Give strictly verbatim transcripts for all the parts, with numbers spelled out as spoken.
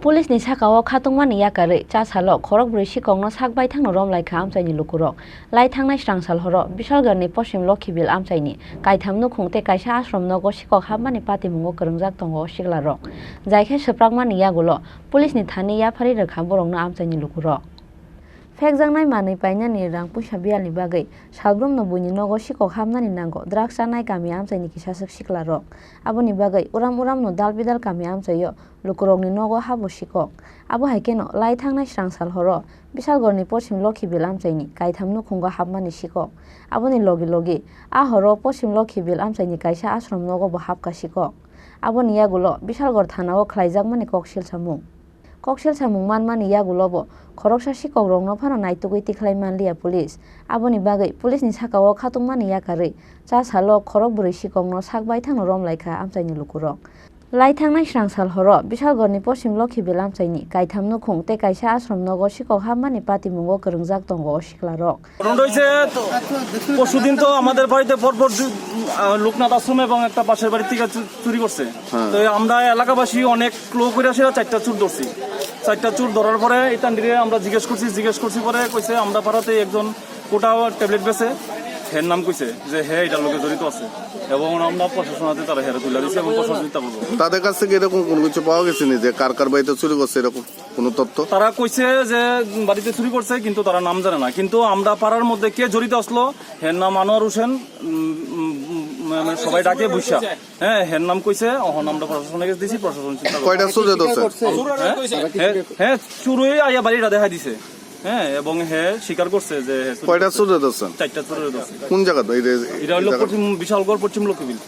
Police ni saka o khatungmani yakarwi cha salo khorok brwi sikokno sak baithangno romlaikha amchaini lukurok. Lai thangnai srang sal horo Bishalgarh ni Poschim Lokhibil amchaini kaitham nukhung tei kaisa ashram nogo sikok hapmani patimungo kwrwngjak tongo o siklarok. Jaikhe swprakmani yagulo police ni thani yapharwi rwkha borokno amchaini lukurok. Phekjaknai manwi painani rang puisa biyalni bagwi salbrumno buini nogo sikok hapnani nango drugs chanai kami amchaini kisaswk siklarok. Aboni bagwi uram uramno dal bidal kami amchaio lukurokni nogo habo sikok. Abo hai kheno lai thangnai srang sal horo Bishalgarhni Poschim Lokhibil amchaini kaitham nukhungo hapmani sikok. Aboni logi logi a horo Poschim Lokhibil amchaini kaisa ashram nogo bo hapkha sikok. Aboni yagulo Bishalgarh thanao khlaijakmani koksil samung. Koksil samung manmani yagulobo khoroksa sikokrokno phano naitugwi tikhlai manliya police. Aboni bagwi police ni sakao khatungmani yakarwi cha salo khorok brwi sikokno sak baithangno romlaikha amchaini lukurok. Lai thangnai srang sal horo Bishalgarhni Poschim Lokhibil amchaini kaitham nukhung tei kaisa ashram nogo sikok hapmani patimungo kwrwngjak tongo o siklarok. ঘটনাটা হয়েছে পরশুদিন তো আমাদের বাড়িতে পরপর দু-, আহ, লোকনাথ আশ্রম এবং একটা পাশের বাড়ি থেকে চু-, চুরি করছে। হ্যাঁ। তো এই আমরা এলাকাবাসী অনেক ক্লো করে সেটা চারটা চুর ধরছি। চারটা চুর ধরার পরে এই তান্ডিরে আমরা জিজ্ঞেস করছি, জিজ্ঞেস করছি পরে কইছে আমরা পাড়াতে একজন কোটা ট্যাবলেট বেচে, হের নাম কইছে যে হে এটার লগে জড়িত আছে এবং আমরা প্রশাসন হাতে তারা হেরে তুলে দিছে এবং প্রশাসন চিন্তা করবো। তাদের কাছ থেকে এরকম কোনো কিছু পাওয়া গেছে নি যে কার কার বাড়িতে চুরি করছে এরকম কোনো তথ্য? তারা কইছে যে বাড়িতে চুরি করছে, কিন্তু তারা নাম জানে না। কিন্তু আমরা পাড়ার মধ্যে কে জড়িত আসলো, হের নাম আনোয়ার হোসেন, উম, উম, উম, মানে সবাই ডাকে বুঝা। হ্যাঁ, হের নাম কইছে, অখন আমরা প্রশাসনের কাছে দিছি, প্রশাসন চিন্তা করবে। কয়টা চুরে ধরছে? হ্যাঁ? হ্যাঁ, হ্যাঁ, চুরই আইয়া বাড়িটা দেখা দিছে। হ্যাঁ, এবং হে স্বীকার করছে যে হে চুরি কয়টা করছে। চুরে ধরছেন? চারটা চুরে ধরছে। কোন জায়গাতে? এই যে, এটা হলো এই জায়গা? পশ্চিম বিশালগড়, পশ্চিম লক্ষ্মীবিল।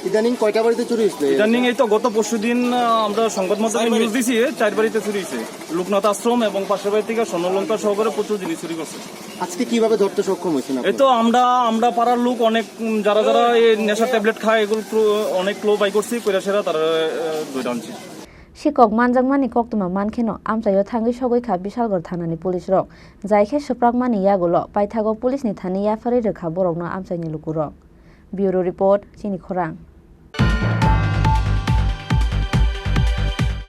ইদানিং কয়টা বাড়িতে চুরি হয়েছিল? ইদানিং এই তো গত পরশু দিন, আহ, আমরা সংবাদ মাধ্যমে নিউজ দিছি, চার বাড়িতে চুরি হয়েছে। লোকনাথ আশ্রম এবং পাশের বাড়ি থেকে স্বর্ণলঙ্কা সহকারে প্রচুর জিনিস চুরি করছে। আজকে কিভাবে ধরতে সক্ষম হয়েছেন এই আপনারা? তো আমরা, আমরা পাড়ার লোক অনেক, উম, যারা যারা এই নেশা ট্যাবলেট খায়, এগুলো ক্লো-, অনেক ক্লো বাই করছি, কইরা সেরা তারা, আহ, ধরে আনছি। Sikok manjakmani koktwma mankheno amchaio thangwi sogwi kha Bishalgarh thanani police rok. Jai khe swprakmani yagulo paithago police ni thani yapharwi rwkha borokno amchaini lukurok. Bureau Report, Chini Khorang.